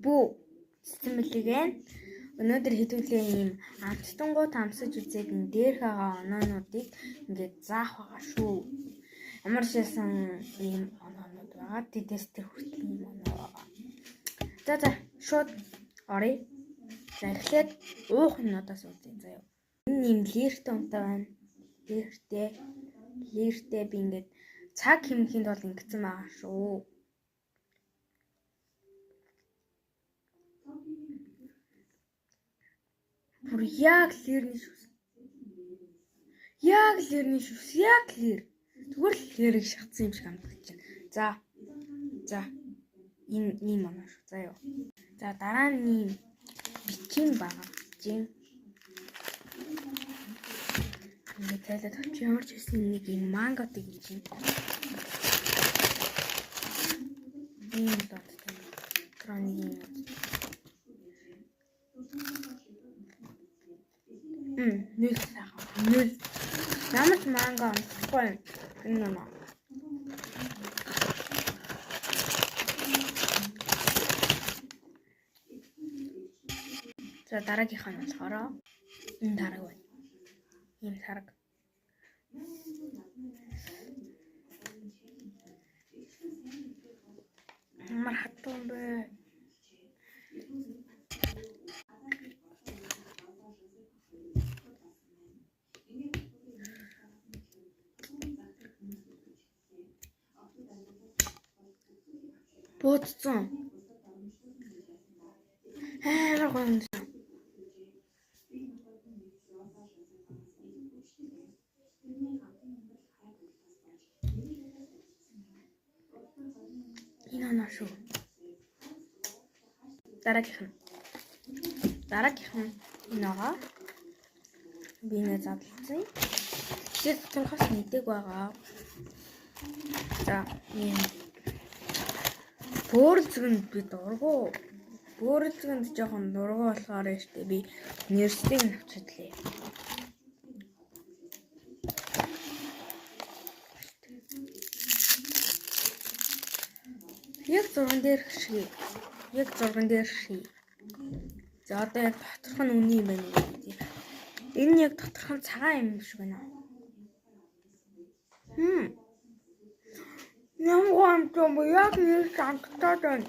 Бүү цэцэн бэлэг ээ. Өнөөдөр хэдүүлээ ийм амттангууд амсаж үзээд энэ дээрх байгаа оноонуудыг ингээд заах байгаа шүү. Ямар ч байсан ийм оноонууд байгаа. Тэдээс тэр хүртэл ийм оноо байгаа. За за шууд оръё. За эхлээд уух юмнуудаас үзье заяа. Энэ ийм лертэй унтаа байна. Лертэй. Лертэй би ингээд цаг хэмнэхийн тулд ингэсэн байгаа шүү. Бүр яг лерний шүс. Яг лерний шүс. Яг лер. Зүгээр л лерийг шатсан юм шиг амтгаж байна. За. За. Энэ ийм оноо шүү. За юу. За дараа нь ийм бичин байгаа. Бичин. Ингээд тайлаад авчих. Ямар ч байсан нэг ийм манготыг хийж байна. Ийм л одтой. Троны ийм од. Нүл сайхан. Нүл. Ямар ч манго амтгүй. Энэ юм. За дараагийнх нь болохоор энэ тараг байна. Ийм тараг. Ямар хатуу юм бэ? Буудсан. Амар гоё юм. Энэ оноо шүү. Дараагийнх нь. Дараагийнх нь энэ байгаа. Би нэ задлсан. Тэгэхээр тодорхойс мэдээг байгаа. За ийм бөөрөлзгөнд би дургу. Бөөрөлзгөнд жоохон дургу болохоор штэ би нэрсийг нь авчирлээ. Яг зурган дээр шиг. Яг зурган дээр шиг. За одоо яг доторх нь үний юм байна уу гэдэг. Энэ нь яг доторх нь цагаан юм шиг байна. Ямар амт юм бэ? Яг нэрс амттай байна.